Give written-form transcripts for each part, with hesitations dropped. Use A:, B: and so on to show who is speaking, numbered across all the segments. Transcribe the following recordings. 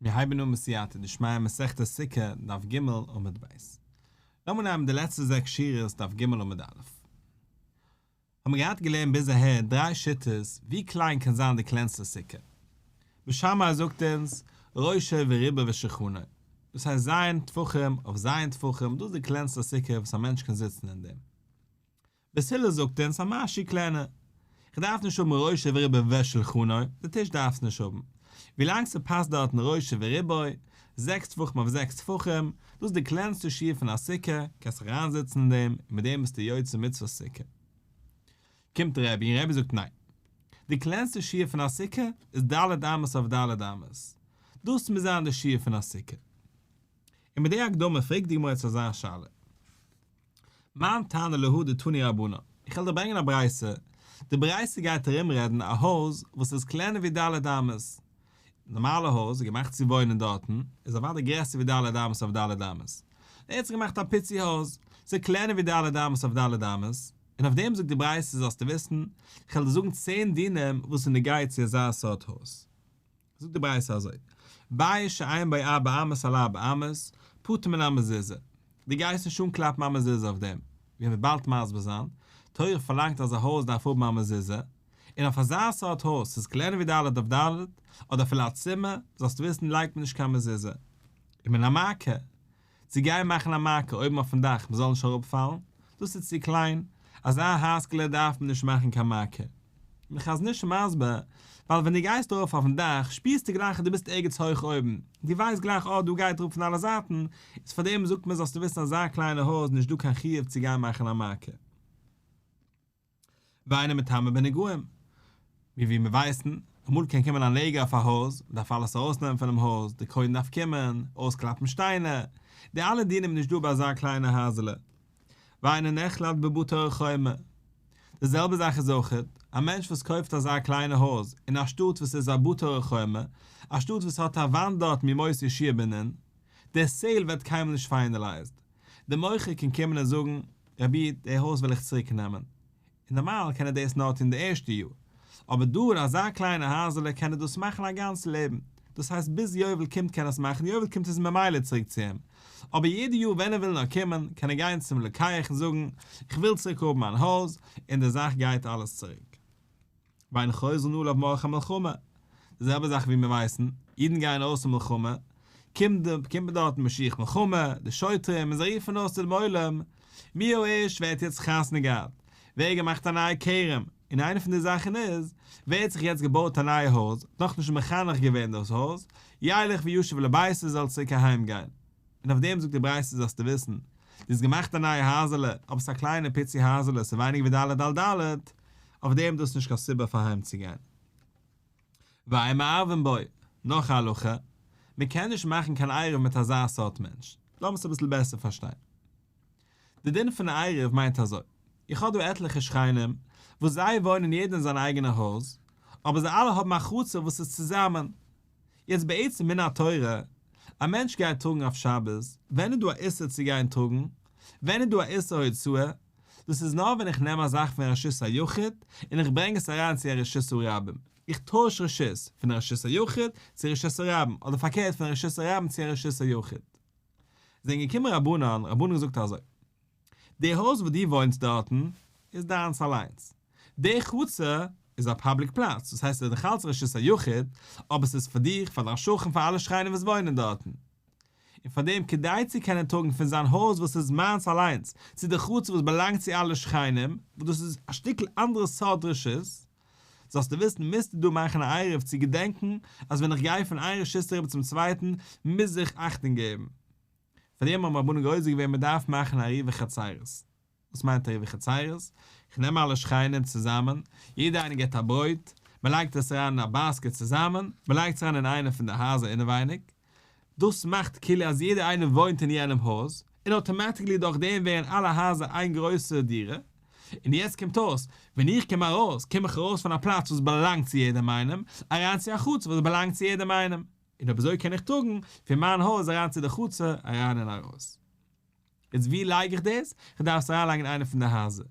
A: מיר הייבן אן בסייעתא דשמיא מסכת סוכה דף ג' עמוד ב'. לאמיר נעמען די לעצטע זעקס שורות דף ג' עמוד א'. האבן מיר געהאט געלערנט ביז אהער דריי שיטות ווי קליין קען זיין די קלענסטע סוכה. בית שמאי זאגט אונז ראשו ורובו ושולחנו, דאס הייסט ז' טפחים אויף ז' טפחים, דאס איז די קלענסטע סוכה וואס א מענטש קען זיצן אין דעם. בית הלל זאגט אונז א משהו קלענער. כ'דארף נישט האבן ראשו ורובו ושולחנו, די טיש דארפסט נישט האבן. ווילאנג ס'פאסט דארטן ראשו ורובו, זעקס טפחים אויף זעקס טפחים, דאס איז די קלענסטע שיעור פון א סוכה, קענסט זיך אריינזיצן אין דעם, און מיט דעם ביסטו יוצא מצוות סוכה. קומט רבי און רבי זאגט ניין. די קלענסטע שיעור פון א סוכה איז ד' אמות אויף ד' אמות. דאס מוז זיין די שיעור פון א סוכה. און מיט די הקדמה פרעגט די גמרא יעצט אזא שאלה. מאן תנא להא דתנו רבנן, איך וועל דיר ברענגען א ברייתא, די ברייתא גייט ארום רעדן א הויז וואס איז קלענער ווי ד' אמות, נארמאלע הויז איז געמאכט צו וואוינען דארטן, איז אוודאי גרעסער ווי ד' אמות אויף ד' אמות, ער האט זיך געמאכט א פיצי הויז, ס'איז קלענער ווי ד' אמות אויף ד' אמות, און אויף דעם זאגט די ברייתא זאלסטו וויסן, איך וועל דיר זאגן צען דינים וואס איז נוגע צו אזא סארט הויז. זאגט די ברייתא אזוי, בית שאין בו ארבע אמות על ארבע אמות, פטור מן המזוזה, דו גייסט נישט אנקלאפן א מזוזה אויף דעם, ווי מ'וועט באלד מסביר זיין, תורה פארלאנגט אז א הויז דארף האבן א מזוזה, און אויף אזא סארט הויז, ס'איז קלענער ווי ד' אויף ד', אדער אפילו א צימער, זאלסטו וויסן לייגט מען נישט קיין מזוזה. ומן המעקה, צו גיין מאכן א מעקה אויבן אויפן דאך מ'זאל נישט אראפפאלן, דאס איז צו קליין, אזא הייזקעלע דארף מען נישט מאכן קיין מעקה. און חזון איש מסביר, ווייל ווען דו גייסט ארויף אויפן דאך שפירסטו גלייך אז דו ביסט ערגעץ הויך אויבן, דו ווייסט גלייך אה דא גייט אראפ פון אלע זייטן, איז פארדעם זאגט מען זאלסטו וויסן אזא קליינע הויז נישט דא קיין חיוב צו גיין מאכן א מעקה. ואינו מטמא בנגעים. ווי ווי מיר ווייסן, אמאל קען קומען א נגע אויף א הויז, מען דארף אלעס ארויסנעמען פונעם הויז, די כהן דארף קומען, אויסקלאפן שטיינער, די אלע דינים איז נישט דא ביי אזא קליינע הייזעלע. ואינו נחלט בבתי ערי חומה. די זעלבע זאך איז אויכעט, א מענטש וואס קויפט אזא קליינע הויז אין א שטאט וואס איז א בתי ערי חומה, א שטאט וואס האט א וואנט דארט מימות יהושע בן נון, דער sale ווערט קיינמאל נישט finalized. דער מוכר קען קומען און זאגן, רבי, די הויז וויל איך צוריק נעמען. און נארמאל קען ער דאס נאר טון די ערשטע יאר, אבער דא אין אזא קליינע הייזעלע קען ער דאס מאכן א גאנץ לעבן, דאס הייסט ביז יובל קומט קען ער עס מאכן, יובל קומט איז ממילא צוריק צו אים, אבער יעדע יאר ווען ער וויל נאר קומען, קען ער גיין צום לוקח און זאגן, איך וויל צוריק האבן מיין הויז, און די זאך גייט אלעס צוריק. ואין חוזרין עליו מעורכי מלחמה, די זעלבע זאך ווי מיר ווייסן, אידן גייען ארויס אין מלחמה, קומט די קומט מען דארטן משוח מלחמה, די שוטרים, און זיי רופן אויס צו דעם עולם, מי האיש ווער האט יעצט חתונה געהאט, ווער האט געמאכט א נייע כרם, און איינע פון די זאכן איז, ווער האט זיך יעצט געבויט א נייע הויז, האט נאכנישט מחנך געווען דאס הויז, ילך וישוב לביתו זאל צוריק אהיים גיין. און אויף דעם זאגט די ברייתא זאלסטו וויסן, דו האסט געמאכט א נייע הייזעלע, אבער ס'איז א קליינע פיצי הייזעלע, ס'איז ווייניגער ווי ד' על ד', אויף דעם דאס נישט קיין סיבה פאר אהיים צו גיין. ואין מערבין בו, נאך א הלכה, מען קען נישט מאכן קיין עירוב מיט אזא סארט מענטש. לאמיר עס אביסל בעסער פארשטיין. די דין פון עירוב מיינט אזוי, איך האב דא עטליכע שכנים וואס זיי וואוינען יעדער אין זיין אייגענע הויז, אבער זיי אלע האבן א חצר וואס איז צוזאמען, יעצט בעצם מן התורה, א מענטש גייט טראגן אויף שבת, ווען איז דא א איסור צו גיין טראגן? ווען איז דא א איסור הוצאה? דאס איז נאר ווען איך נעם א זאך פון רשות היחיד און איך ברענג עס אריין צו א רשות הרבים, איך טויש רשות, פון רשות היחיד צו רשות הרבים, אדער פארקערט פון רשות הרבים צו א רשות היחיד. זענען געקומען רבנן, רבנן געזאגט אזוי, די הויז וואס דו וואוינסט דארטן איז דיינס אליינס. די חצר איז א public פלאץ, דאס הייסט ס'איז נאך אלץ רשות היחיד, אבער ס'איז פאר דיך, פאר דיין שכן, פאר אלע שכנים וואס וואוינען דארטן. און פאר דעם כדי צו קענען טראגן פון זיין הויז וואס איז מיינס אליינס, צו די חצר וואס באלאנגט צו אלע שכנים, וואס דאס איז א שטיקל אנדערע סארט רשות, זאלסטו וויסן מוזטו דא מאכן א עירוב צו געדענקן אז ווען איך גיי פון איין רשות אריבער צום צווייטן מוז איך אכטונג געבן. פאר דעם האבן רבנן גוזר געווען מען דארף מאכן עירובי חצירות. וואס מיינט עירובי חצירות? איך נעם אלע שכנים צוזאמען, יעדער איינער געבט א ברויט, מען לייגט עס אריין אין א basket צוזאמען, מען לייגט עס אריין אין איינע פון די הייזער אינעווייניג, דאס מאכט כאילו אז יעדער איינער וואוינט אין יענעם הויז, און automatically דורך דעם ווערן אלע הייזער איין גרויסע דירה, און יעצט קומט אויס, ווען איך קום ארויס, קום איך ארויס פון א פלאץ וואס באלאנגט צו יעדעם איינעם, אריין צו א חצר וואס באלאנגט צו יעדעם איינעם. און אויב אזוי קען איך טראגן פון מיין הויז אריין צו די חצר אריין און ארויס. יעצט ווי לייג איך דאס? איך דארף עס אריינלייגן אין איינע פון די הייזער.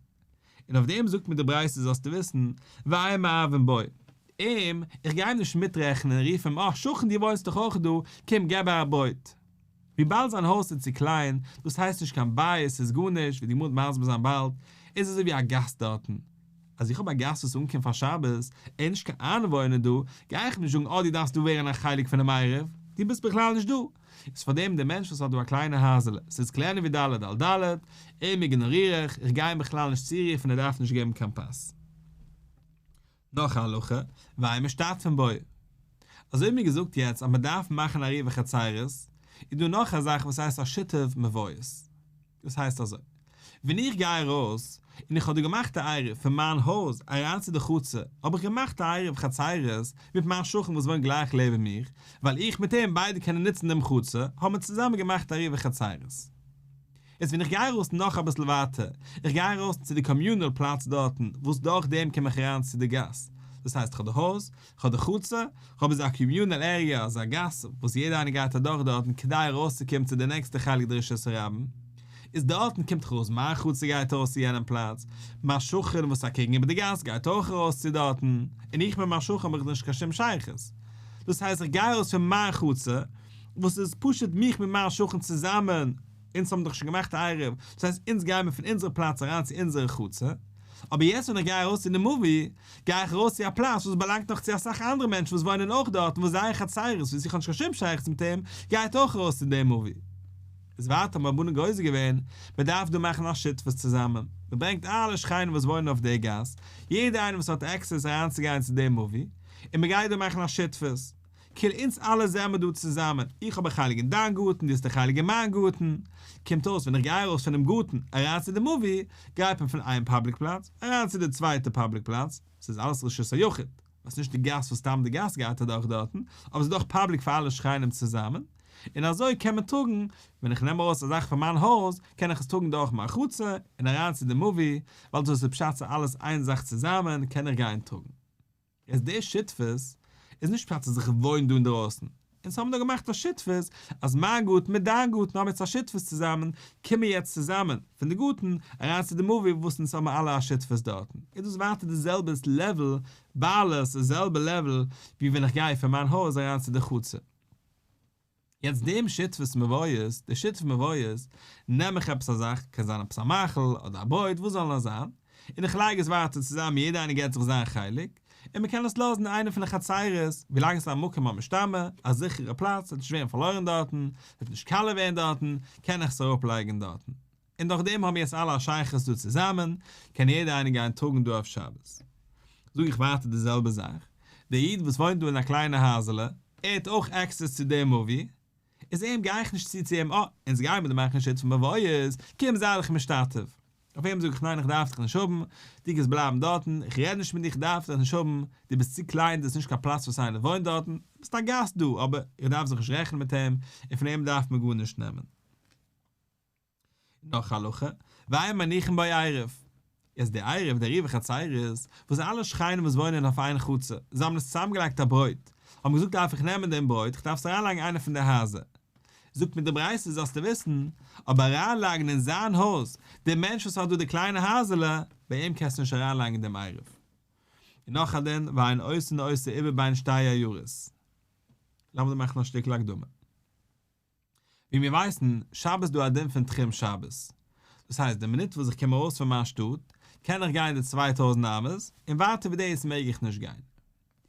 A: און אויף דעם זאגט מיר די ברייתא זאלסטו וויסן, ואין מערבין בו. אים, איך גיי אים נישט מיטרעכענען און רוף אים, אה, שכן דו וואוינסט דאך אויך דא, קום געב א ברויט. וויבאלד זיין הויז איז צו קליין, דאס הייסט נישט קיין בית, ס'איז גארנישט, ווי די גמרא וועט מסביר זיין באלד, איז אזוי ווי א גאסט דארטן. אז איך האב א גאסט וואס איז אנגעקומען פאר שבת, ער איז נישט קיין איינוואוינער דא, גיי איך אים נישט זאגן אה דו דארפסט דא ווערן א חלק פונעם עירוב, דו ביסט בכלל נישט דא. איז פאר דעם דער מענטש וואס האט דא א קליינע הייזעלע, ס'איז קלענער ווי ד' על ד', אים איגנאריר איך, איך גיי אים בכלל נישט צורופן ער דארף נישט געבן קיין פת. נאך א הלכה, ואין משתתפין בו. אזוי ווי מיר געזאגט יעצט אז מען דארף מאכן עירובי חצירות, איז דא נאך א זאך וואס הייסט א שיתוף מבואות. דאס הייסט אזוי, ווען איך גיי ארויס און איך האב דא געמאכט א עירוב פון מיין הויז אריין צו די חצר, האב איך געמאכט א עירוב חצירות מיט מיין שכן וואס וואוינט גלייך לעבן מיך, ווייל איך מיט אים ביידע קענען נוצן דעם חצר, האבן מיר צוזאמען געמאכט עירובי חצירות. יעצט ווען איך גיי ארויס נאך אביסל ווייטער, איך גיי ארויס צו די communal פלאץ דארטן, וואס דורך דעם קום איך אריין צו די גאס, דאס הייסט איך האב די הויז, איך האב די חצר, איך האב אזא communal area, אזא גאס וואס יעדער איינער גייט אדורך דארטן כדי ארויסצוקומען צו די נעקסטע חלק די רשות הרבים, איז דארטן קומט איך ארויס מיין חצר גייט ארויס צו יענעם פלאץ, מיין שכן וואס אקעגן איבער די גאס גייט אויך ארויס צו דארטן, און איך מיט מיין שכן האב איך נישט קיין שום שייכות. דאס הייסט איך גיי ארויס פון מיין חצר, וואס איז פשוט מיך מיט מיין שכן צוזאמען, אונז האבן דאך שוין געמאכט א עירוב, דאס הייסט אונז גייען מיר פון אונזערע פלאץ אריין צו אונזערע חצר, אבער יעצט ווען איך גיי ארויס צו די מבוי, גיי איך ארויס צו א פלאץ וואס באלאנגט נאך צו אסאך אנדערע מענטשן וואס וואוינען אויך דארטן וואס זייער חצרות וואס איך האב נישט קיין שום שייכות מיט אים, גייט אויך ארויס צו די מבוי. איז ווייטער האבן רבנן גוזר געווען, מען דארף דא מאכן א שותפות צוזאמען, מען ברענגט אלע שכנים וואס וואוינען אויף די גאס, יעדער איינער וואס האט access אריינצוגיין צו די מבוי, און מען גייט דא מאכן א שותפות. כאילו אונז אלע זעמער דא צוזאמען, איך האב א חלק אין דיין גארטן, דו האסט א חלק אין מיין גארטן, קומט אויס ווען איך גיי ארויס פונעם גארטן אריין צו די מבוי, גייט מען פון איין public פלאץ אריין צו די צווייטע public פלאץ, ס'איז אלעס רשות היחיד, ווייל ס'נישט די גאס וואס סתם די גאס גייט אדורך דארטן, אבער ס'איז דאך public פאר אלע שכנים צוזאמען, און אזוי קען מען טראגן, ווען איך נעם ארויס א זאך פון מיין הויז, קען איך עס טראגן דורך מיין חצר און אריין צו די מבוי, ווייל דאס איז פשט ס'איז אלעס איין זאך צוזאמען, קען איך גיין טראגן. איז די שותפות איז נישט פשט אז איך וואוין דא אינדרויסן, אונז האבן דא געמאכט א שותפות אז מיין גארטן מיט דיין גארטן האבן יעצט א שותפות צוזאמען, קומען יעצט צוזאמען פון די גארטן אריין צו די מבוי וואס אונז האבן אלע א שותפות דארטן, איז דאס ווייטער די זעלבע level בעלות די זעלבע level ווי ווען איך גיי פון מיין הויז אריין צו די חצר. יעצט דעם שותפות מבואות, די שותף מבואות, נעם איך עפעס א זאך, קען זיין עפעס א מאכל, אדער א ברויט, וואס זאל נאר זיין, און איך לייג עס ווייטער צוזאמען יעדער איינער געט זיך זיין חלק, און מען קען עס לאזן אין איינע פון די חצירות, ווילאנג עס איז א מקום המשתמר, א זיכערע פלאץ, ס'וועט נישט ווערן פארלוירן דארטן, ס'וועט נישט קאלע ווערן דארטן, קען איך עס אראפ לייגן דארטן. און דורך דעם האבן יעצט אלע א שייכות דא צוזאמען, קען יעדער איינער גיין טראגן דא אויף שבת. זאג איך ווייטער די זעלבע זאך, דער איד וואס וואוינט דא אין א קליינע הייזעלע, ער האט אויך access צו די מבוי, איז אים גיי איך נישט צו צו אים, אה, אונז גייען מיר דא מאכן שותפות מבואות, קום זיי דיך משתתף. אויף אים זאג איך ניין איך דארף דיך נישט האבן, דו קענסט בלייבן דארטן, איך רעד נישט מיט דיך איך דארף דיך נישט האבן, דו ביסט צו קליין דאס איז נישט קיין פלאץ וואס איינער וואוינט דארטן, ביסט א גאסט דא, אבער איך דארף זיך נישט רעכענען מיט אים, און פון אים דארף מען גארנישט נעמען. נאך הלכה, ואין מניחין בו עירוב. איז די עירוב די עירובי חצירות, וואס אלע שכנים וואס וואוינען אויף איין חצר, זיי האבן עס צוזאמגעלייגט א ברויט, האבן געזאגט דארף איך נעמען דעם ברויט, איך דארף עס אריינלייגן איינע פון די הייזער. זאגט מיר די ברייתא זאלסטו וויסן, אבער אריינלייגן אין זיין הויז, דער מענטש וואס האט דא די קליינע הייזעלע, ביי אים קענסטו נישט אריינלייגן דעם עירוב. און נאך א דין, ואין עושין אותו עיבור בין שתי עיירות. לאמיר דא מאכן א שטיקל הקדמה. ווי מיר ווייסן, שבת איז דא א דין פון תחום שבת. דאס הייסט, די מינוט וואס איך קום ארויס פון מיין שטאט, קען איך גיין די 2000 אמות, און ווייטער ווי דאס מעג איך נישט גיין.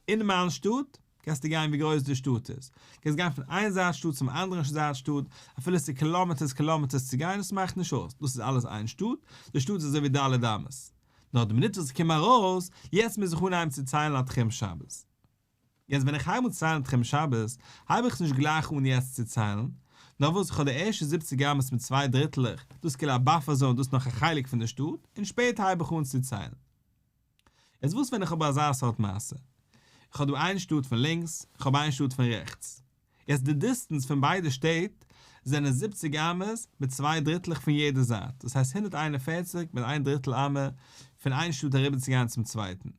A: אין מיין שטאט, קענסטו גיין ווי גרויס די שטאט איז. קענסט גיין פון איין זייט שטאט צום אנדערן זייט שטאט, אפילו עס איז קילאמעטערס קילאמעטערס צו גיין, עס מאכט נישט אויס. דאס איז אלעס איין שטאט, די שטאט איז אזוי ווי ד' אמות. נאר די מינוט וואס איך קום ארויס, יעצט מוז איך אנהייבן צו ציילן א תחום שבת. יעצט ווען איך הייב אן ציילן תחום שבת, הייב איך עס נישט גלייך אן יעצט צו ציילן, נאר וואס איך האב די ערשטע זיבציג אמות מיט צוויי דריטלעך, דאס איז כאילו א buffer zone, דאס איז נאך א חלק פון די שטאט, און שפעטער הייב איך אן צו ציילן. יעצט וואס ווען איך האב אזא סארט מעשה? איך האב דא איין שטאט פון לינקס, איך האב איין שטאט פון רעכטס. יעצט די distance פון ביידע שטעט זענען זיבציג אמות מיט צוויי דריטלעך פון יעדע זייט, דאס הייסט 141 מיט איין דריטל אמה פון איין שטאט אריבער צו גיין צום צווייטן.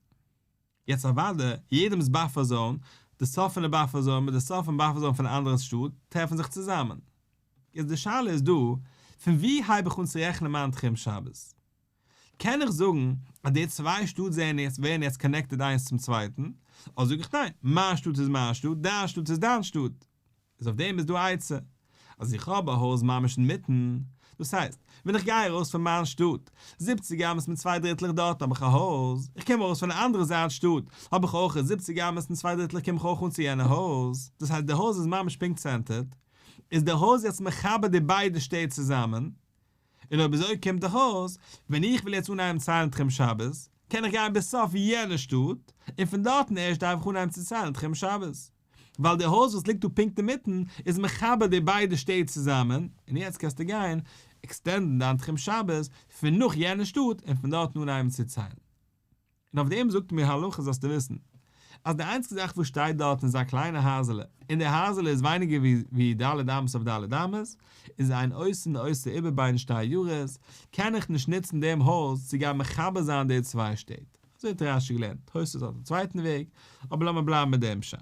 A: יעצט אוודאי, יעדעמ'ס buffer zone, די סוף פון די buffer zone מיט די סוף פון buffer zone פון די אנדערע שטאט, טרעפן זיך צוזאמען. יעצט די שאלה איז דא, פון וואו הייב איך אן צו רעכענען מיין תחום שבת? קען איך זאגן אז די צוויי שטאט זענען יעצט ווערן יעצט קאנעקטעד איינס צום צווייטן, אדער זאג איך ניין, מיין שטאט איז מיין שטאט, דיין שטאט איז דיין שטאט. איז אויף דעם איז דא א עצה, אז איך האב א הויז ממש אינמיטן, דאס הייסט, ווען איך גיי ארויס פון מיין שטאט, זיבציג אמות מיט צוויי דריטלעך דארטן האב איך א הויז, איך קום ארויס פון די אנדערע זייט שטאט, האב איך אויך זיבציג אמות און צוויי דריטלעך קום איך אויך אן צו יענע הויז, דאס הייסט די הויז איז ממש פונקט צענטערט, איז די הויז יעצט מחבר די ביידע שטעט צוזאמען, און אויב אזוי קומט דאך אויס, ווען איך וויל יעצט אנהייבן ציילן תחום שבת, קען איך גיין ביז סוף יענע שטאט, און פון דארטן ערשט דארף איך אנהייבן צו ציילן תחום שבת. ווייל די הויז וואס ליגט דא פונקט אינמיטן איז מחבר די ביידע שטעט צוזאמען, און יעצט קענסטו גיין עקסטענדן דיין תחום שבת פון נאך יענע שטאט און פון דארטן אנהייבן צו ציילן. און אויף דעם זאגט מיר הלכה זאלסטו וויסן אז די איינציגסטע זאך וואס שטייט דארטן איז א קליינע הייזעלע, און די הייזעלע איז ווייניגער ווי ד' אמות אויף ד' אמות, איז אין עושין אותו עיבור בין שתי עיירות, קען איך נישט נוצן דעם הויז צו גיין מחבר זיין די צוויי שטעט. אזוי האט רש"י געלערנט, תוספות האט א צווייטן וועג, אבער לאמיר בלייבן מיט דעם פשט.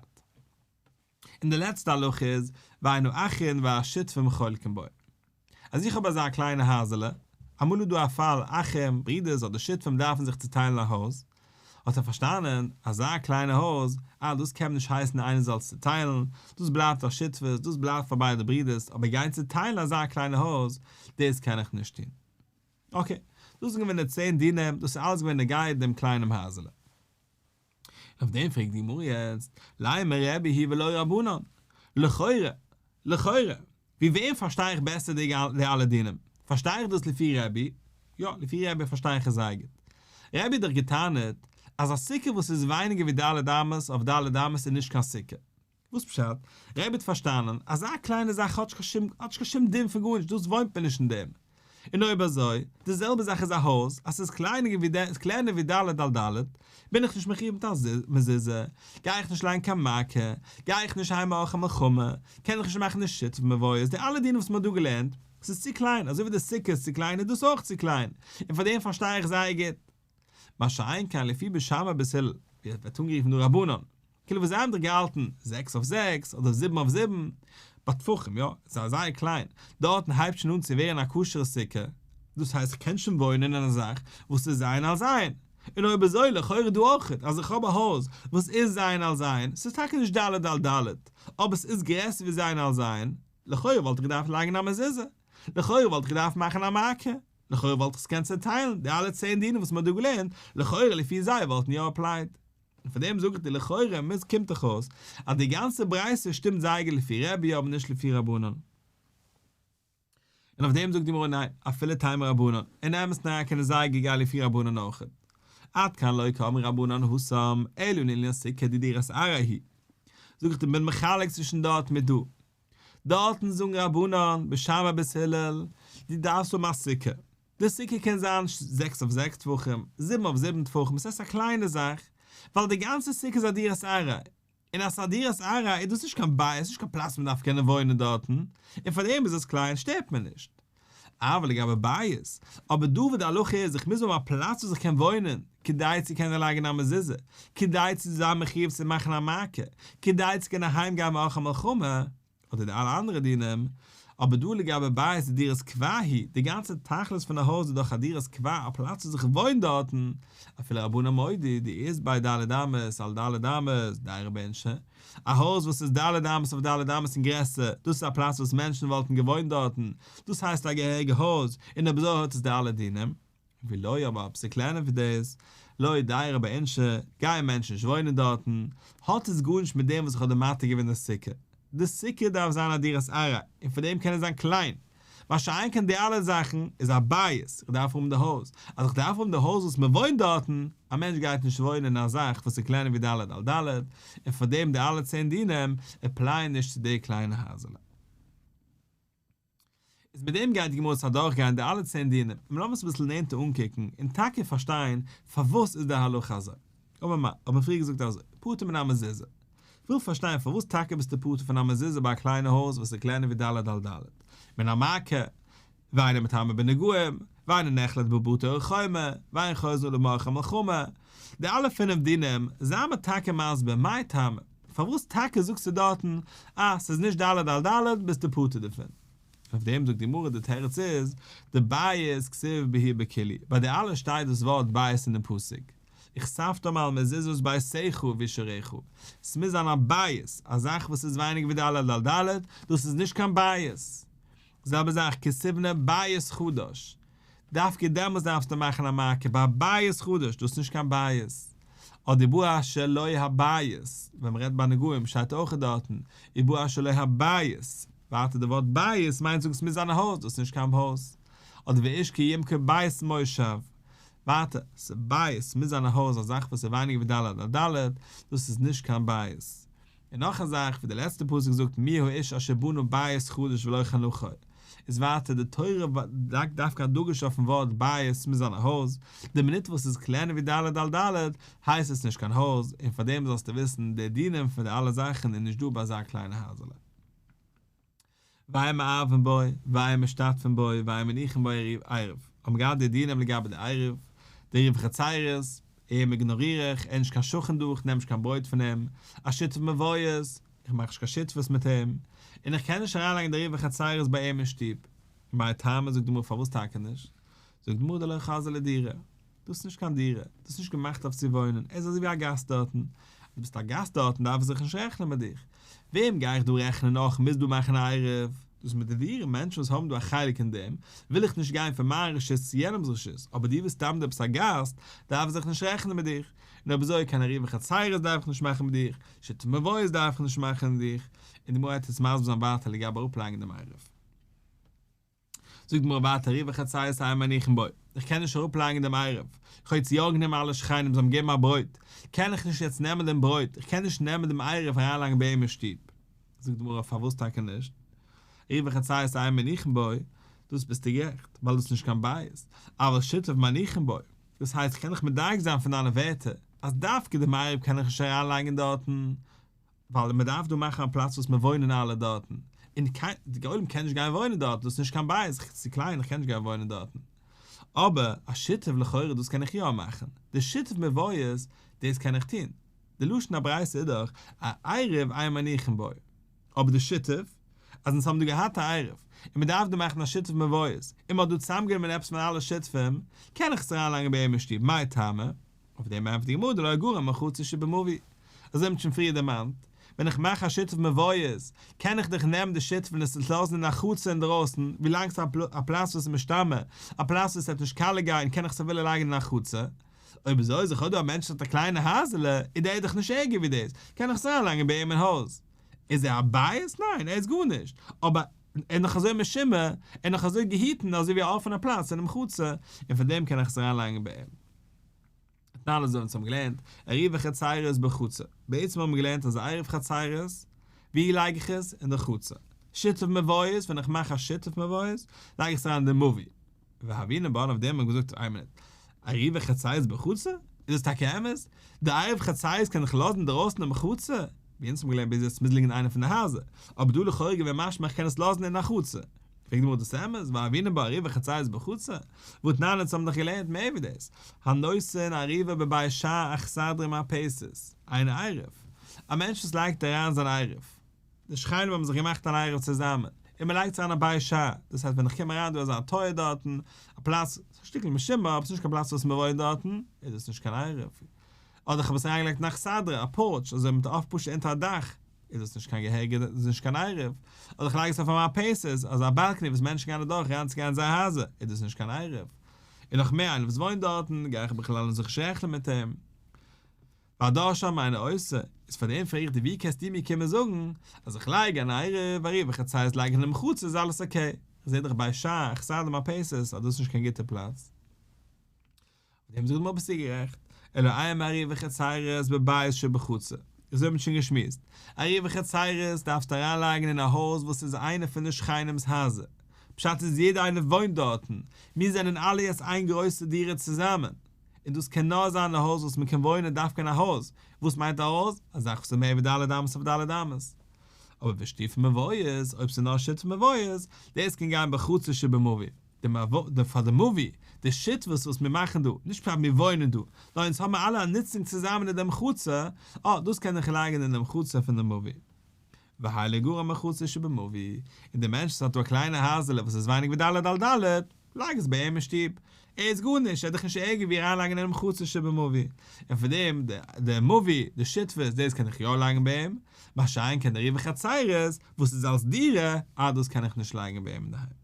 A: און די לעצטע הלכה איז, ואין האחין והשותפים חולקין בו. אז איך האב אזא קליינע הייזעלע, אמאל איז דא א פאל אחים, ברידערס אדער שותפים דארפן זיך צוטיילן א הויז, האט ער פארשטאנען, אזא קליינע הויז, אה דאס קען מען נישט הייסן איינער זאל עס צוטיילן, דאס בלייבט א שותפות, דאס בלייבט פאר ביידע ברידערס, אבער גיין צוטיילן אזא קליינע הויז, דאס קען איך נישט טון. אקעי, דאס איז געווען די צען דינים, דאס איז אלעס געווען נוגע דעם קליינעם הייזעלע. און אויף דעם פרעגט די גמרא יעצט, לימא רבי היא ולא רבנן, לכאורה, לכאורה, ווי וועם פארשטיי איך בעסער די אלע דינים? פארשטיי איך דאס לפי רבי? יא, לפי רבי פארשטיי איך עס זייער גוט. רבי האט דאך געטענה'ט אז א סוכה וואס איז ווייניגער ווי ד' אמות אויף ד' אמות איז נישט קיין סוכה. וואס פשט? רבי האט פארשטאנען, אזא קליינע זאך האט נישט קיין שום האט נישט קיין שום דין פון גארנישט, דאס וואוינט מען נישט אין דעם. און אויב אזוי, די זעלבע זאך איז א הויז, אז ס'איז קליינער ווי איז קלענער ווי ד' על ד', בין איך נישט מחויב מיט א מזוזה, גיי איך נישט לייגן קיין מעקה, גיי איך נישט אהיים מעורכי מלחמה, קען איך נישט מאכן די שיתופי מבואות, די אלע דינים וואס מ'האט דא געלערנט, ס'איז צו קליין, אזוי ווי די סוכה איז צו קליין איז דאס אויך צו קליין, און פאר דעם פארשטיי איך זייער גוט. מה שאין כן לפי בית שמאי בית הלל, ווי עס ווערט אנגערופן דא רבנן, כאילו וואס זיי האבן דאך געהאלטן זעקס אויף זעקס אדער זיבן אויף זיבן, ביי טפחים, יא, עס איז זייער קליין, דארטן הייבט שוין אן צו ווערן א כשר'ע סוכה, דאס הייסט איך קען שוין וואוינען אין א זאך וואס איז ז' על ז', און אויב אזוי לכאורה דא אויכעט, אז איך האב א הויז וואס איז ז' על ז', ס'איז טאקע נישט ד' על ד', אבער ס'איז גרעסער ווי ז' על ז', לכאורה וואלט איך געדארפט לייגן א מזוזה, לכאורה וואלט איך געדארפט מאכן א מעקה. לכאורה וואלט איך עס געקענט צעטיילן, די אלע צען דינים וואס מען האט דא געלערנט, לכאורה לפי זיי וואלטן יא אפלייד. און פאר דעם זאג איך דיר לכאורה מוז קומט דאך אויס אז די גאנצע ברייתא שטימט זייער גוט לפי רבי אבער נישט לפי רבנן. און אויף דעם זאגט די גמרא ניין, אפילו תימא רבנן, אין אמת'ן אריין קען עס זייער גוט גיין לפי רבנן אויכעט. עד כאן לא קאמרי רבנן התם, אלא לענין סוכה דדירת עראי היא. זאג איך דיר בין מחלק צווישן דארט מיט דא. דארטן זאגן רבנן, בית שמאי בית הלל, דו דארפסט האבן א סוכה. די סוכה קען זיין זעקס אויף זעקס טפחים, זיבן אויף זיבן טפחים, עס הייסט א קליינע זאך, ווייל די גאנצע סוכה איז א דירת עראי. און אז ס'איז א דירת עראי איז דאס נישט קיין בית, נישט קיין פלאץ וואו מ'דארף קענען וואוינען דארטן, און פארדעם איז עס קליין שטערט מיר נישט. אבל לגבי בית, אבער דא וואו די הלכה איז איך מוז האבן א פלאץ וואס איך קען וואוינען, כדי צו קענען לייגן א מזוזה, כדי צו זיין מחויב צו מאכן א מעקה, כדי צו קענען אהיים גיין מעורכי מלחמה, אדער די אלע אנדערע דינים, אבער דא לגבי בית דדירת קבע היא, די גאנצע תכלית פון א הויז איז דאך א דירת קבע, א פלאץ וואס איך וואוין דארטן, אפילו רבנן מודו דאית ביה ד' אמות על ד' אמות, דיירי ביה אינשי, א הויז וואס איז ד' אמות אויף ד' אמות און גרעסער, דאס איז א פלאץ וואס מענטשן וואלטן געוואוינט דארטן, דאס הייסט א געהעריגע הויז, און אויב אזוי האט עס די אלע דינים. ואי לא אבער אויב ס'איז קלענער ווי דאס, לא דיירי ביה אינשי, גייען מענטשן נישט וואוינען דארטן, האט עס גארנישט מיט דעם וואס איך האב דיר מתיר געווען די סוכה. די סוכה דארף זיין א דירת עראי, און פאר דעם קען עס זיין קליין. מה שאין כן די אלע זאכן איז א בית, איך דארף האבן די הויז, אז איך דארף האבן די הויז וואס מען וואוינט דארטן, א מענטש גייט נישט וואוינען אין א זאך וואס איז קלענער ווי ד' על ד', און פאר דעם די אלע צען דינים עפלייען נישט צו די קליינע הייזעלע. איז מיט דעם גייט די גמרא יעצט אדורכגיין די אלע צען דינים, און לאמיר עס אביסל נענטער אנקוקן און טאקע פארשטיין פארוואס איז די הלכה אזוי. אבער מה, האט מען פריער געזאגט אזוי, פטור מן המזוזה. כ'וויל פארשטיין פארוואס טאקע ביסטו פטור פון א מזוזה ביי א קליינע הויז וואס איז קלענער ווי ד' על ד', מן המעקה, ואינו מטמא בנגעים, ואינו נחלט בבתי או חומר, ואין חוזרין עליו מעורכי מלחמה. די אלע פינף דינים, זיי מיר טאקע מסביר, מאי טעמא? פארוואס טאקע זאגסטו דארטן אז ס'איז נישט ד' על ד' ביסטו פטור דערפון? אויף דעם זאגט די גמרא די תירוץ איז, דבית כתיב בהו בכולהו, ביי די אלע שטייט דאס ווארט בית אין די פסוק, וכתבתם על מזוזות ביתך ובשעריך, ס'מוז זיין א בית, א זאך וואס איז ווייניגער ווי ד' על ד', דאס איז נישט קיין בית. זעלבע זאך כי תבנה בית חדש, דווקא דעמאלס דארפסטו מאכן א מעקה ביי א בית חדש, דאס איז נישט קיין בית. אדער ובא אשר לו הבית, ווען מ'רעדט ביי נגעים שטייט אויך דארטן, ובא אשר לו הבית, ווייטער די ווארט בית מיינט זאגן ס'מוז זיין א הויז, דאס איז נישט קיין הויז. אדער ואיש כי ימכור בית מושב, ווייטער, ס'בית מוז זיין א הויז א זאך וואס איז ווייניגער ווי ד' על ד', דאס איז נישט קיין בית. און נאך א זאך ווי די לעצטע פסוק זאגט מי האיש אשר בנה בית חדש ולא חנכו, איז ווייטער די תורה לייגט דווקא א דגוש אויפן ווארט בית ס'מוז זיין א הויז, די מינוט וואס ס'איז קלענער ווי ד' על ד' הייסט עס נישט קיין הויז, און פארדעם זאלסטו וויסן די דינים פון די אלע זאכן איז נישט דא ביי אזא קליינע הייזעלע. ואין מערבין בו, ואין משתתפין בו, ואין מניחין בו עירוב. האבן געהאט די דינים לגבי די עירוב, די עירובי חצירות, אים איגנאריר איך, ער איז נישט קיין שכן דא, איך נעם נישט קיין ברויט פון אים, א שיתוף מבואות, איך מאך נישט קיין שותפות מיט אים, און איך קען נישט אריינלייגן די עירובי חצירות ביי אים אין שטוב. מאי טעמא זאגט די גמרא פארוואס טאקע נישט? זאגט די גמרא דלא חזי לדירה. דאס איז נישט קיין דירה, דאס איז נישט געמאכט אויף צו וואוינען, ער איז אזוי ווי א גאסט דארטן, אז דו ביסט א גאסט דארטן דארף איך זיך נישט רעכענען מיט דיך, וועם גיי איך דא רעכענען נאך מוז דא מאכן א עירוב, דאס מיט די דירה, מענטשן וואס האבן דא א חלק אין דעם, וויל איך נישט גיין פון מיין רשות צו יענעמ'ס רשות, אבער דו ביסט סתם דא עפעס א גאסט, דארף איך זיך נישט רעכענען מיט דיך, און אויב אזוי קיין עירובי חצירות דארף איך נישט מאכן מיט דיך, שיתופי מבואות דארף איך נישט מאכן מיט דיך, און די גמרא וועט עס מסביר זיין ווייטער לגבי אראפלייגן דעם עירוב. זאגט די גמרא ווייטער עירובי חצירות אין מניחין בו, איך קען נישט אראפלייגן דעם עירוב, איך האב יעצט יא גענומען אלע שכנים זיי האבן געגעבן א ברויט, קען איך נישט יעצט נעמען דעם ברויט, איך קען נישט נעמען דעם עירוב אריינלייגן ביי אים אין שטוב. זאגט די גמרא פארוואס טאקע נישט? עירובי חצירות אין מניחין בו, דאס ביסטו גערעכט, ווייל דאס איז נישט קיין בית, אבל שיתוף מניחין בו, דאס הייסט איך קען דאך מדייק זיין פון דיינע ווערטער אז דווקא דעם עירוב קען איך נישט אריינלייגן דארטן, ווייל מען דארף דא מאכן א פלאץ וואס מען וואוינען אלע דארטן, און קיין די עולם קען נישט גיין וואוינען דארט, דאס איז נישט קיין בית, איך צו קליין איך קען נישט גיין וואוינען דארטן. אבער א שיתוף לכאורה דאס קען איך יא מאכן, די שיתוף מבואות דאס קען איך טון, די לשון הברייתא איז דאך א עירוב אין מניחין בו, אבער די שיתוף, אז אונז האבן דא געהאט א עירוב, און מען דארף דא מאכן א שיתוף מבואות, און מען האט דא צוזאמגענומען עפעס פון אלע שותפים, קען איך עס אריינלייגן ביי אים אין שטוב, מאי טעמא? אויף דעם ענטפערט די גמרא דלא גרע מחצר שבמבוי, אזוי האט מען שוין פריער דערמאנט, ווען איך מאך א שיתוף מבואות, קען איך דאך נעמען די שיתוף און עס לאזן אין א חצר אינדערויסן, ווילאנג ס'איז א פלאץ וואס איז משתמר, א פלאץ וואס וועט נישט קאליע גיין, קען איך עס אפילו לייגן אין א חצר. אויב אזוי איז אויב דא א מענטש וואס האט א קליינע הייזעלע, איז דער דאך נישט ערגער ווי דאס, קען איך עס אריינלייגן ביי אים אין הויז. איז ער א בית? ניין, ער איז גארנישט, אבער ער איז נאך אזוי משומר, ער איז נאך אזוי געהיטן אזוי ווי א אפענע פלאץ אינעם חצר, און פאר דעם קען איך עס אריינלייגן ביי אים. תנן אזוי אונז האבן געלערנט, עירובי חצירות בחצר, בעצם האבן מיר געלערנט אז עירוב חצירות, ווי לייג איך עס? אין די חצר. שיתוף מבואות, ווען איך מאך א שיתוף מבואות, לייג איך עס אריין אין די מבוי. והוינן בה, אויף דעם האט מען געזאגט איין מינוט, עירובי חצירות בחצר? איז דאס טאקע אמת? די עירוב חצירות קען איך לאזן אינדערויסן אינעם חצר? ווי אונז האבן געלערנט ביז יעצט מוז ליגן אין איינע פון די הייזער, אבער דא לכאורה געווען משמע איך קען עס לאזן אין א חצר. פרעגט די גמרא דאס אמת? והוינן בה עירובי חצירות בחצר? והתנן אונז האבן דאך געלערנט מער ווי דאס, הנותן עירובו בבית שער אכסדרה מרפסת, אינו עירוב. א מענטש וואס לייגט אריין זיין עירוב, די שכנים האבן זיך געמאכט אן עירוב צוזאמען, און מען לייגט עס אריין א בית שער, דאס הייסט ווען איך קום אריין דא איז א טויער דארטן, א פלאץ, ס'איז א שטיקל משומר אבער ס'איז נישט קיין פלאץ וואס מען וואוינט דארטן, איז דאס נישט קיין עירוב. אדער איך האב עס אריינגעלייגט אין אכסדרה, א porch, אזוי מיט אויף פשוט אונטער א דאך, איז דאס נישט קיין געהעריגע, דאס איז נישט קיין עירוב. אדער איך לייג עס אויף א מרפסת, אזא balcony וואס מענטשן גייען אדורך אריינצוגיין אין זייער הייזער, איז דאס נישט קיין עירוב. און נאך מער, איינער וואס וואוינט דארטן, גיי איך בכלל נישט זיך נישט רעכענען מיט אים. והדר שם אינו עושה, איז פאר דעם פרעג איך דיר ווי קענסטו מיר קומען זאגן אז איך לייג אן עירוב עירובי חצירות לייג איך אינעם חצר איז אלעס okay, איך זעה דאך בית שער אכסדרה מרפסת אז דאס איז נישט קיין גוטע פלאץ. אויף דעם זאגט די גמרא ביסטו גערעכט, אלא אימא עירובי חצירות בבית שבחצר, אזוי האט מען שוין געשמועסט, עירובי חצירות דארפסטו אריינלייגן אין א הויז וואס איז איינע פון די שכנים'ס הייזער, פשט איז יעדער איינער וואוינט דארטן, מיר זענען אלע יעצט איין גרויסע דירה צוזאמען, און דאס קען נאר זיין א הויז וואס מען קען וואוינען דווקא אין א הויז, וואס מיינט א הויז? א זאך וואס איז מער ווי ד' אמות אויף ד' אמות. אבער ושיתופי מבואות, אויב ס'איז נאר שיתופי מבואות, דאס קען גיין בחצר שבמבוי. די מבוי, די פאר די מבוי, די שותפות וואס מיר מאכן דא, נישט פשט מיר וואוינען דא, נאר אונז האבן אלע א נוצונג צוזאמען אין דעם חצר, אה, דאס קען איך לייגן אין דעם חצר פון די מבוי. והאי לא גרע מחצר שבמבוי, און דער מענטש וואס האט דא א קליינע הייזעלע וואס איז ווייניג ווי ד' על ד', לייג עס ביי אים אין שטוב, ער איז גארנישט, ער איז דאך נישט ערגער ווי אריינלייגן אינעם חצר שבמבוי, און פון דעם די מבוי, די שותפות, דאס קען איך יא לייגן ביי אים, מה שאין כן די עירובי חצירות, וואס איז אלס דירה, אה דאס קען איך נישט לייגן ביי אים אינדערהיים.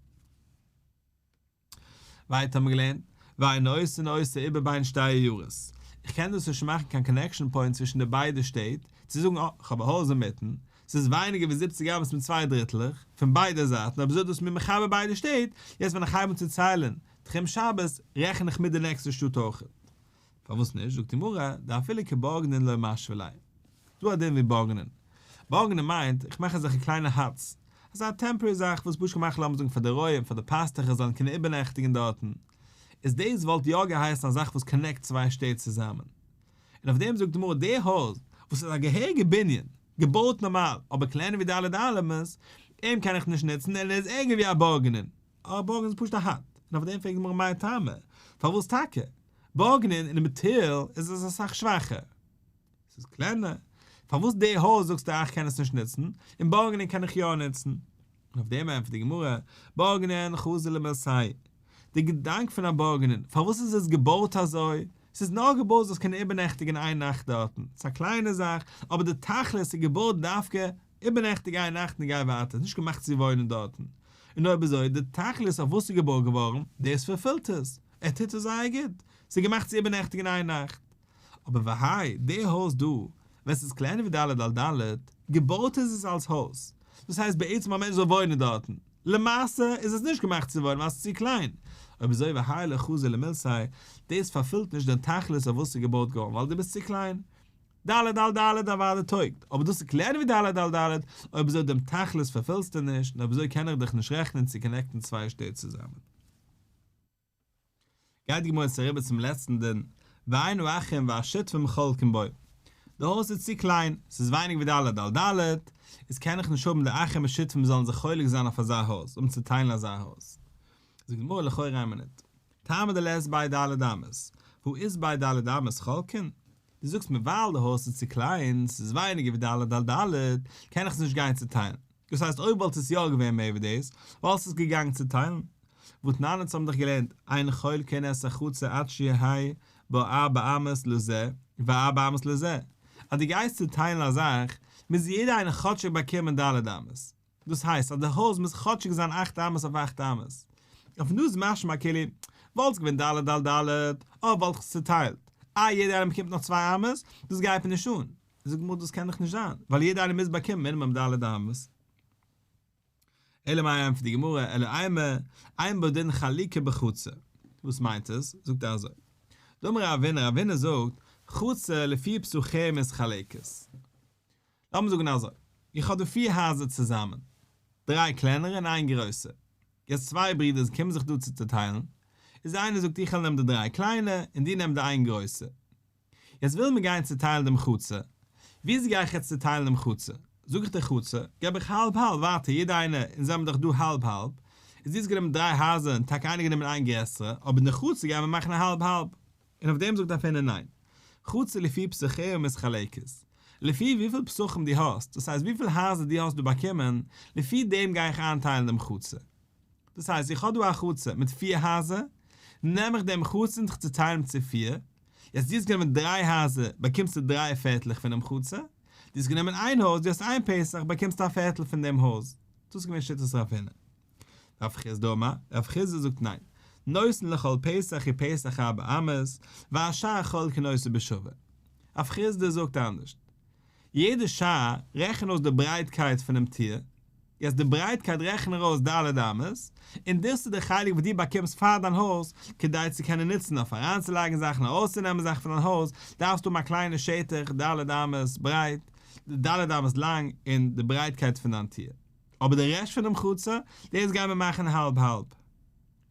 A: ווייטער האבן מיר געלערנט, ואין עושין אותו עיבור בין שתי עיירות, איך קען דאס נישט מאכן קיין connection point צווישן די ביידע שטעט, צו זאגן אה, כ'האב א הויז אינמיטן, ס'איז ווייניגער ווי זיבציג אמות מיט צוויי דריטלעך, פון ביידע זייטן, אויב אזוי דאס מיר מחבר ביידע שטעט, יעצט ווען איך הייב אן צו ציילן תחום שבת, רעכן איך מיט די נעקסטע שטאט אויכעט. פארוואס נישט? זאגט די גמרא, דאפילו כבורגנין לא משוי ליה. ס'דא א דין ווי בורגנין. בורגנין מיינט, איך מאך אזעלכע קליינע huts, אזא temporary זאך וואס פשוט געמאכט לאמיר זאגן פאר די רועים, פאר די פאסטוכער זאלן קענען איבערנעכטיגן דארטן. איז דאס וואלט יא געהייסן א זאך וואס connect צוויי שטעט צוזאמען. און אויף דעם זאגט די גמרא די הויז וואס איז א געהעריגע בנין, געבויט נארמאל, אבער קלענער ווי ד' אמות, אים קען איך נישט נוצן און ער איז ערגער ווי א בורגנין. א בורגנין איז פשוט א hut. און אויף דעם פרעגט די גמרא מאי טעמא, פארוואס טאקע? בורגנין אינעם מאטעריאל איז עס אסאך שוואכער. עס איז קלענער. פארוואס די הויז זאגסטו איך קען עס נישט נוצן, און בורגנין קען איך יא נוצן? און אויף דעם ענטפערט די גמרא, בורגנין חזי למילתיה. די געדאנק פון א בורגנין, פארוואס איז עס געבויט אזוי? ס'איז נאר געבויט זאלסט קענען איבערנעכטיגן איין נאכט דארטן. ס'איז א קליינע זאך, אבער די תכלית איז געבויט דווקא איבערנעכטיג איין נאכט און גיי ווייטער, ס'איז נישט געמאכט צו וואוינען דארטן. און אויב אזוי, די תכלית אויף וואס ס'איז געבויט געווארן, דאס fulfill ט עס. ער טוט עס זייער גוט. ס'איז געמאכט צו איבערנעכטיגן איין נאכט. אבער והאי, די הויז דא, ווען ס'איז קלענער ווי ד' על ד', געבויט איז עס אלס הויז. דאס הייסט בעצם א מענטש זאל וואוינען דארטן. למעשה איז עס נישט געמאכט צו וואוינען ווייל ס'איז צו קליין. אויב אזוי והאי לא חזי למילתיה, דאס fulfill ט נישט דעם תכלית אויף וואס ס'איז געבויט געווארן ווייל דו ביסט צו קליין. ד' על ד' אוודאי טויגט, אבער דאס איז קלענער ווי ד' על ד', אויב אזוי דעם תכלית fulfill סטו נישט, און אויב אזוי קען איך דיך נישט רעכענען צו connect ן צוויי שטעט צוזאמען. גייט די גמרא יעצט אריבער צום לעצטן דין, ואין האחים והשותפים חולקין בו. די הויז איז צו קליין, ס'איז ווייניג ווי ד' על ד', איז קען איך נישט האבן די אחים און שותפים זאלן זיך חולק זיין אויף אזא הויז, אום צו טיילן אזא הויז. זאגט די גמרא לכאורה איין מינוט, טעמא דלית ביה ד' אמות, הא אית ביה ד' אמות חולקין? דו זאגסט מיר ווייל די הויז איז צו קליין, ס'איז ווייניגער ווי ד' על ד', קען איך עס נישט גיין צוטיילן. דאס הייסט אויב וואלט עס יא געווען מער ווי דאס, וואלסטו עס געגאנגען צוטיילן. והתנן אונז האבן דאך געלערנט, אין חולקין את החצר עד שיהא בה ארבע אמות לזה וארבע אמות לזה, אז דו גייסט צוטיילן א זאך, מוז יעדער איינער כאטשיג באקומען ד' אמות. דאס הייסט אז די הויז מוז כאטשיג זיין אכט אמות אויף אכט אמות. און פון דא איז משמע כאילו, וואלט עס געווען ד' על ד', אויב וואלט איך עס צוטיילט, אה יעדער איינער באקומט נאר צוויי אמות, דאס גייט מיר נישט אן. זאגט גמרא דאס קען דאך נישט זיין, ווייל יעדער איינער מוז באקומען מינימום ד' אמות. אלא מאי ענטפערט די גמרא, אלא אימא, אין בו דין חלוקה בחצר. וואס מיינט עס? זאגט ער אזוי, דאמר רב הונא, רב הונא זאגט, חצר לפי פתחיה מתחלקת. לאמיר זאגן אזוי, איך האב דא פיר הייזער צוזאמען, דריי קלענערע און איין גרויסע. יעצט צוויי ברידערס קומען זיך דא צו צוטיילן, איז איינער זאגט איך וועל נעמען די דריי קליינע און דו נעם די איין גרויסע. יעצט ווילן מיר גיין צוטיילן דעם חצר, וויאזוי גיי איך יעצט צוטיילן דעם חצר? זאג איך די חצר, געב איך האלב האלב ווייטער יעדער איינער, אונז האבן דאך דא האלב האלב, איז דו האסט גענומען דריי הייזער און טאקע איינער גענומען איין גרעסערע, אבער אין די חצר גייען מיר מאכן האלב האלב. און אויף דעם זאגט רב הונא ניין. חצר לפי פתחיה מתחלקת. לפי וויפיל פתחים דו האסט, דאס הייסט וויפיל הייזער דו האסט דא באקומען, לפי דעם גיי איך איינטיילן דעם חצר. דאס הייסט איך האב דא א חצר מיט פיר הייזער, נעם איך דעם חצר און איך צוטייל אים צו פיר, יעצט דו האסט גענומען דריי הייזער באקומסטו דריי פערטלעך פונעם חצר, דו האסט גענומען איין הויז דו האסט איין פתח באקומסטו א פערטל פון דעם הויז. דאס איז געווען שיטת רב הונא. רב חסדא אמר, רב חסדא זאגט ניין, נותן לכל פתח ופתח ארבע אמות, והשאר חולקין אותו בשווה. רב חסדא זאגט אנדערשט. יעדע שער, רעכן אויס די ברייטקייט פונעם טיר, יעצט די ברייטקייט רעכן ארויס ד' אמות, און דאס איז די חלק וואס דו באקומסט פאר דיין הויז, כדי צו קענען נוצן אויף אריינצולייגן זאכן ארויסצונעמען זאכן פון דיין הויז, דארפסטו האבן א קליינע שטח ד' אמות ברייט, ד' אמות לאנג, און די ברייטקייט פון דיין טיר. אבער די רעשט פונעם חצר, דאס גייען מיר מאכן האלב האלב.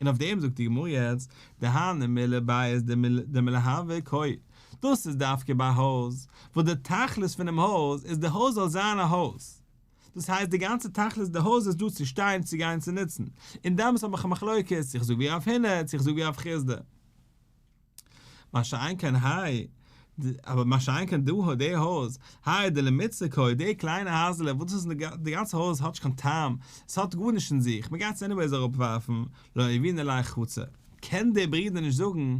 A: און אויף דעם זאגט די גמרא יעצט, דהני מילי בית דמילהוה קאי, דאס איז דווקא ביי א הויז, וואס די תכלית פונעם הויז איז די הויז זאל זיין א הויז, דאס הייסט די גאנצע תכלית די הויז איז דא צו שטיין צו גיין צו נוצן, און דעמאלס האב איך א מחלוקת צו איך זאג ווי רב הונא צו איך זאג ווי רב חסדא. מה שאין כן האי. אבער מה שאין כן דא די הויז, האי דלמיצער קאי, די קליינע הייזעלע וואס דאס איז די גאנצע הויז האט נישט קיין טעם, עס האט גארנישט אין זיך, מען גייט עס anyways אראפווארפן, לא יהבינן ליה חצר. קען דער ברודער נישט זאגן,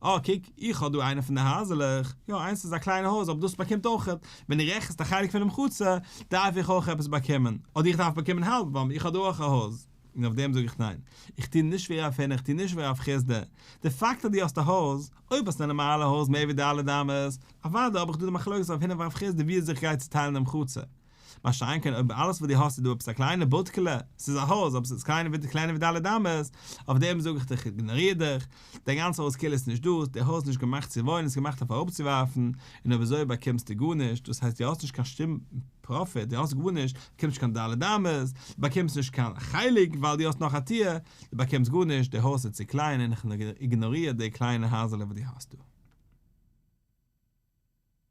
A: אה קוק, איך האב דא איינע פון די הייזעלעך, יא איינס איז א קליינע הויז אבער דאס באקומט אויך, ווען דו רעכנסט א חלק פונעם חצר, דארף איך אויך עפעס באקומען, אדער איך דארף באקומען האלב ווייל איך האב דא אויך א הויז. און אויף דעם זאג איך ניין, איך טו נישט ווי רב הונא, איך טו נישט ווי רב חסדא, די פאקט אז דו האסט א הויז, אויב האסטו א נארמאלע הויז מער ווי ד' אמות, אוודאי האב איך דא די מחלוקת רב הונא ורב חסדא ווי אזוי איך גיי צוטיילן דעם חצר. מה שאין כן אויב אלעס וואס דו האסט איז דא עפעס א קליינע בודקעלע, ס'איז א הויז אבער ס'איז קליינער ווי קלענער ווי ד' אמות, אויף דעם זאג איך דיך איגנאריר דיך, דיין גאנצע הויז כאילו איז נישט דא, די הויז איז נישט געמאכט צו וואוינען, ס'איז געמאכט אויף אראפצואווארפן, און אויב אזוי באקומסטו גארנישט, דאס הייסט דו האסט נישט קיין שום פראפיט, דו האסט גארנישט, באקומסט נישט קיין ד' אמות, באקומסט נישט קיין חלק ווייל דו האסט נאך א טיר, דו באקומסט גארנישט, די הויז איז צו קליין און איך איגנאריר די קליינע הייזעלע וואס דו האסט דא.